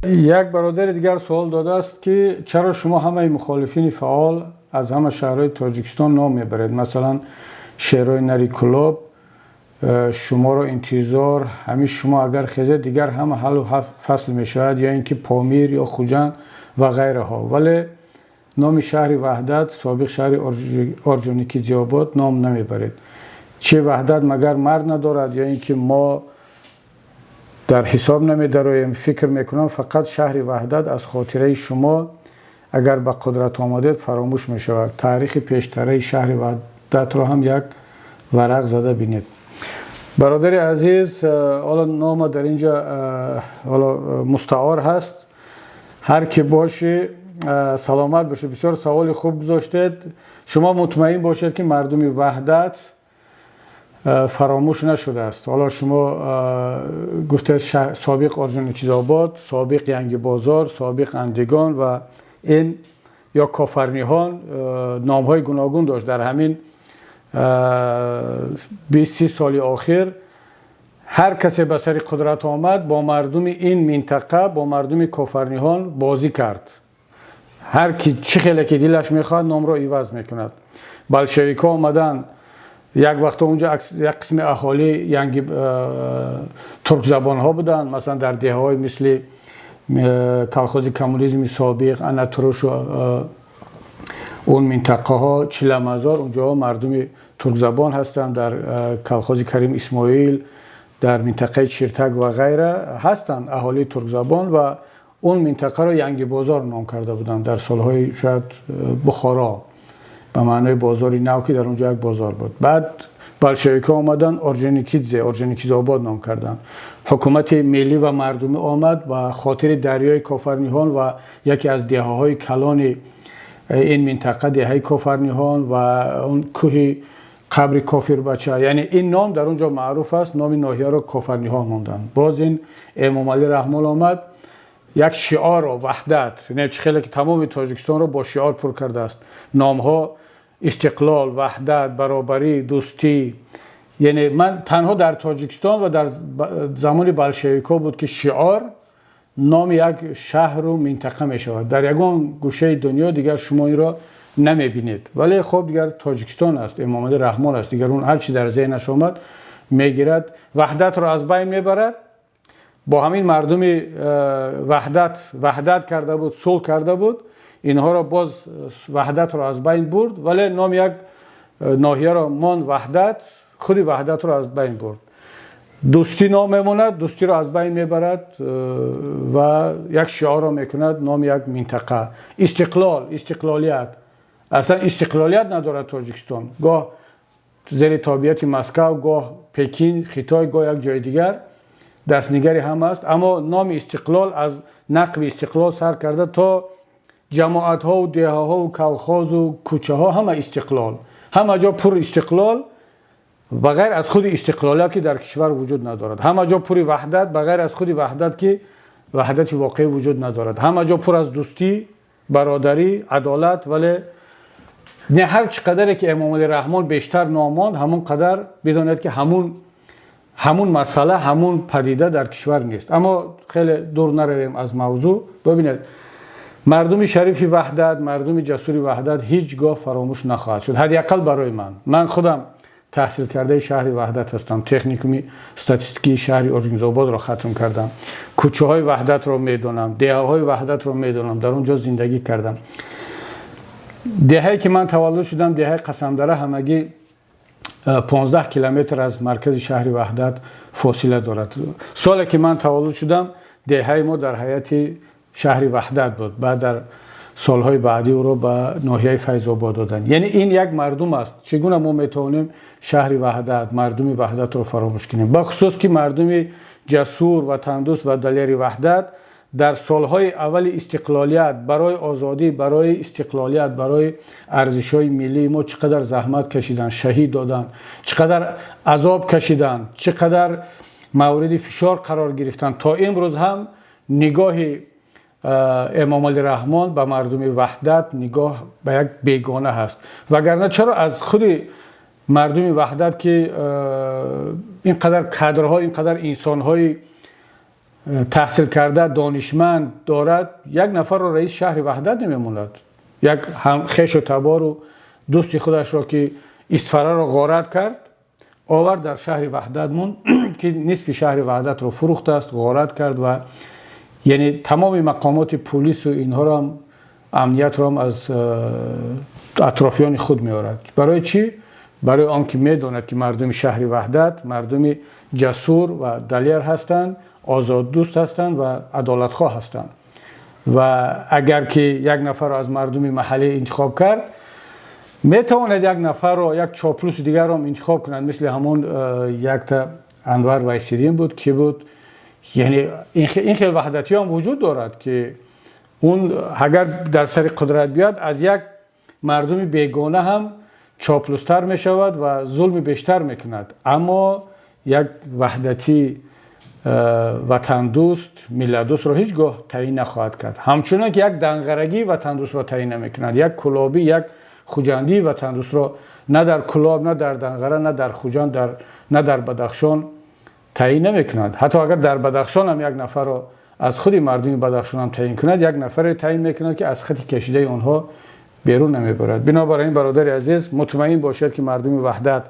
Як бародари дигар суол додааст, ки чаро шумо ҳамаи мухолифини фаъол аз ҳама шаҳрҳои Тоҷикистон ном мебаред? Масалан, шерои нари Кӯлоб шуморо интизор, ҳамин шумо агар хезед, дигар ҳама ҳаллу фасл мешавад, ё ин ки Помир ё Хуҷанд ва ғайраҳо. Вале номи шаҳри Ваҳдат, собиқ шаҳри Орҷоникидзеобод, ном намебаред. Чи, Ваҳдат магар мард надорад ё ин ки мо дар ҳисоб намедароем? Фикр мекунам, фақат шаҳри Ваҳдат аз хотираи шумо, агар ба қудрат омадед, фаромӯш мешавад. Таърихи пештараи шаҳри Ваҳдатро ҳам як варақ зада бинед. Бародари азиз, ҳоло нома дар инҷа ҳоло мустаор ҳаст. Ҳар ки бошӣ, саломат бошед. Бисёр саволи хуб гузоштед. Шумо мутмаин бошед, ки мардуми Ваҳдат фаромӯш нашудааст. Ҳоло шумо гуфтед собиқ Орҷоникидзеобод, собиқ Янгибозор, собиқ Андигон ва ин ё Кофарниҳон, номҳои гуногун дошт. Дар ҳамин 20-30 соли охир ҳар касе ба сари қудрат омад, бо мардуми ин минтақа, бо мардуми Кофарниҳон бозӣ кард. Ҳар ки чӣ хеле ки дилаш мехоҳад, номро иваз мекунад. Болшевикҳо омаданд, як вақто унҷо як қисми аҳолӣ янги туркзабонҳо буданд. Масалан, дар деҳаҳои мисли колхози Коммунизми собиқ, Анатрушу он минтақаҳо, Чиламазор, унҷоҳо мардуми туркзабон ҳастанд. Дар колхози Карим Исмоил, дар минтақаи Чиртак ва ғайра ҳастанд аҳолии туркзабон ва он минтақаро Янгибозор ном карда буданд дар солҳои шояд Бухоро, ба маънои бозори нав, ки дар он ҷо як бозор буд. Баъд болшевикҳо омаданд, Орҷоникидзе, Орҷоникидзеобод ном карданд. Ҳукумати миллӣ ва мардумӣ омад, ба хотири дарёи Кофарниҳон ва яке аз деҳаҳои калони ин минтақа, деҳаи Кофарниҳон, ва он кӯҳи қабри Кофирбача, яъне ин ном дар он ҷо маъруф аст, номи ноҳияро Кофарниҳон монданд. Боз ин Эмомалӣ Раҳмон омад, як шиорро, ваҳдат, чӣ хеле ки тамоми Тоҷикистонро бо шиор пур кардааст, номҳо истиқлол, ваҳдат, баробарӣ, дӯстӣ. Яъне ман танҳо дар Тоҷикистон ва дар замони болшевикҳо буд, ки шиор номи як шаҳру минтақа мешавад. Дар ягон гӯшаи дунё дигар шумо инро намебинед. Вале хоб, дигар Тоҷикистон аст, Эмомалӣ Раҳмон аст, дигар он ҳар чи дар зеҳнаш омад, мегирад, ваҳдатро аз байн мебарад. Бо ҳамин мардуми Ваҳдат ваҳдат карда буд, сулҳ карда буд, инҳоро боз ваҳдатро аз байн бурд. Вале номи як ноҳияро монд Ваҳдат, худи ваҳдатро аз байн бурд. Дӯстӣ ном мемонад, дӯстиро аз байн мебарад ва як шиорро мекунад номи як минтақа. Истиқлол, истиқлолият, аслан истиқлолият надорад Тоҷикистон. Гоҳ зери тобеияти Москав, гоҳ Пекин, Хитой, гоҳ як ҷои дигар, дастнигари ҳам аст. Аммо номи истиқлол аз нақби Истиқлол сар карда то ҷамоатҳову деҳаҳову колхозу кӯчаҳо, ҳама истиқлол, ҳама ҷо пур истиқлол, ба ғайр аз худи истиқлолият, ки дар кишвар вуҷуд надорад. Ҳама ҷо пури ваҳдат, ба ғайр аз худи ваҳдат, ки ваҳдати воқеӣ вуҷуд надорад. Ҳама ҷо пур аз дӯстӣ, бародарӣ, адолат. Вале не, ҳар чӣ қадаре ки Эмомалӣ Раҳмон бештар ном монд, ҳамон қадар бидонед, ки ҳамун масъала, ҳамун падида дар кишвар нест. Аммо хеле дур наравем аз мавзӯъ. Бибинед, мардуми шарифи Ваҳдат, мардуми ҷасури Ваҳдат ҳеҷ гоҳ фаромӯш нахоҳад шуд, ҳадди ақал барои ман. Ман худам таҳсилкардаи шаҳри Ваҳдат ҳастам, техникуми статистикии шаҳри Орҷоникидзеободро хатм кардам, кӯчаҳои Ваҳдатро медонам, деҳаҳои Ваҳдатро медонам, дар он ҷо зиндагӣ кардам. Деҳае ки ман таваллуд шудам, деҳаи Қасамдара, ҳамагӣ 15 километр аз маркази шаҳри Ваҳдат фосила дорад. Соле ки ман таваллуд шудам, деҳаи мо дар ҳайати шаҳри Ваҳдат буд. Баъд дар солҳои баъдӣ ӯро ба ноҳияи Файзобод доданд. Яъне ин як мардум аст. Чӣ гуна мо метавонем шаҳри Ваҳдат, мардуми Ваҳдатро фаромӯш кунем? Бахусус ки мардуми ҷасур, ватандӯст ва далери Ваҳдат дар солҳои аввали истиқлолият барои озодӣ, барои истиқлолият, барои арзишҳои миллии мо чӣ қадар заҳмат кашиданд, шаҳид доданд, чӣ қадар азоб кашиданд, чӣ қадар мавриди фишор қарор гирифтанд. То имрӯз ҳам нигоҳи Эмомалӣ Раҳмон ба мардуми Ваҳдат нигоҳ ба як бегона ҳаст. Вагарна чаро аз худи мардуми Ваҳдат, ки ин қадар кадрҳо, ин қадар инсонҳои таҳсил карда, донишманд дорад, як нафарро раиси шаҳри Ваҳдат намемонад. Як хешу табору дӯсти худашро, ки Исфараро ғорат кард, овард, дар шаҳри Ваҳдат монд, ки нисфи шаҳри Ваҳдатро фурӯхтааст, ғорат кард ва яъне тамоми мақомоти полису инҳоро ҳам, амниятро ҳам аз атрофиёни худ меорад. Барои чӣ? Барои он ки медонад, ки мардуми шаҳри Ваҳдат мардуми ҷасур ва далер ҳастанд, озоддӯст ҳастанд ва адолатхоҳ ҳастанд. Ва агар ки як нафарро аз мардуми маҳаллӣ интихоб кард, метавонад як нафарро, як чоплуси дигарро интихоб кунад, мисли ҳамон якта Анвар Вайсидин буд, ки буд. Яъне ин хел ваҳдатиҳо ҳам вуҷуд дорад, ки он агар дар сари қудрат биёяд, аз як мардуми бегона ҳам чоплустар мешавад ва зулми бештар мекунад. Аммо як ваҳдатӣ ватандӯст, миллатдӯстро ҳеҷ гоҳ таъйин нахоҳад кард, ҳамчунон ки як данғарагии ватандӯстро таъйин намекунад, як кулобӣ, як хуҷандии ватандӯстро на дар Кулоб, на дар Данғара, на дар Хуҷанд, на дар Бадахшон таъйин намекунад. Ҳатто агар дар Бадахшон ҳам як нафарро аз худи мардуми Бадахшон ҳам таъйин кунад, як нафаре таъйин мекунад, ки аз хати кашидаи онҳо берун намебарад. Бинобар ин, бародари азиз, мутмаин бошед, ки мардуми Ваҳдат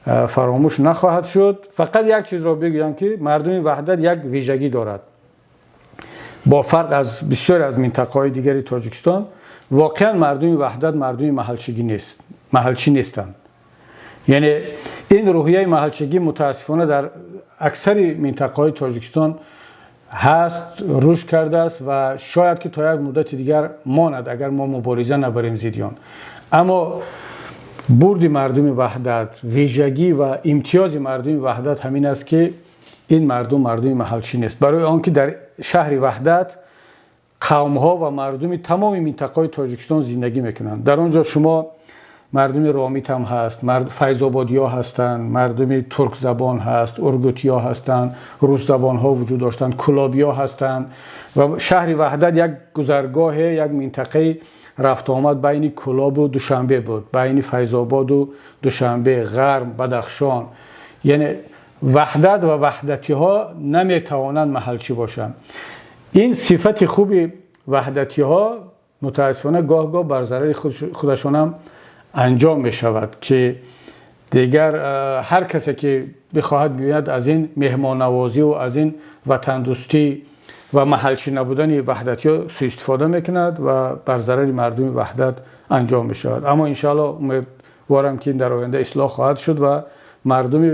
фаромӯш нахоҳад шуд. Фақат як чизро бигӯям, ки мардуми Ваҳдат як вижагӣ дорад бо фарқ аз бисёре аз минтақаҳои дигари Тоҷикистон. Воқеан мардуми Ваҳдат мардуми маҳалчигӣ нест, маҳалчӣ нестанд. Яъне ин рӯҳияи маҳалчигӣ мутаассифона дар аксари минтақаҳои Тоҷикистон ҳаст, рушд кардааст ва шояд ки то як муддати дигар монад, агар мо мубориза набарем зидди он. Аммо бурди мардуми Ваҳдат, вижагӣ ва имтиёзи мардуми Ваҳдат ҳамин аст, ки ин мардум мардуми маҳалчӣ нест, барои он ки дар шаҳри Ваҳдат қавмҳо ва мардуми тамоми минтақаҳои Тоҷикистон зиндагӣ мекунанд. Дар он ҷо шумо мардуми ромит ҳам ҳаст, файзободиҳо ҳастанд, мардуми туркзабон ҳаст, ургутиҳо ҳастанд, русзабонҳо вуҷуд доштанд, кулобиҳо ҳастанд. Ва шаҳри Ваҳдат як гузаргоҳе, як минтақаи рафтуомад байни Кулобу Душанбе буд, байни Файзободу Душанбе, Ғарм, Бадахшон. Яъне Ваҳдат ва ваҳдатиҳо наметавонанд маҳалчӣ бошанд. Ин сифати хуби ваҳдатиҳо мутаассифона гоҳ-гоҳ бар зарари худашонам анҷом мешавад, ки дигар ҳар касе ки бихоҳад биёяд, аз ин меҳмоннавозӣ ва аз ин ватандӯстӣ ва маҳалчӣ набудани ваҳдатиҳо суистифода мекунад ва бар зарари мардуми Ваҳдат анҷом мешавад. Аммо иншоалло умедворам, ки ин дар оянда ислоҳ хоҳад шуд ва мардуми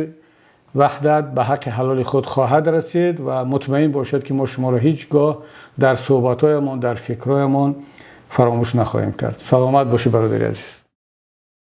Ваҳдат ба ҳаққи ҳалоли худ хоҳад расид. Ва мутмаин бошед, ки мо шуморо ҳеҷ гоҳ дар суҳбатҳоямон, дар фикрҳоямон фаромӯш нахоҳем кард. Саломат бошӣ, бародари азиз.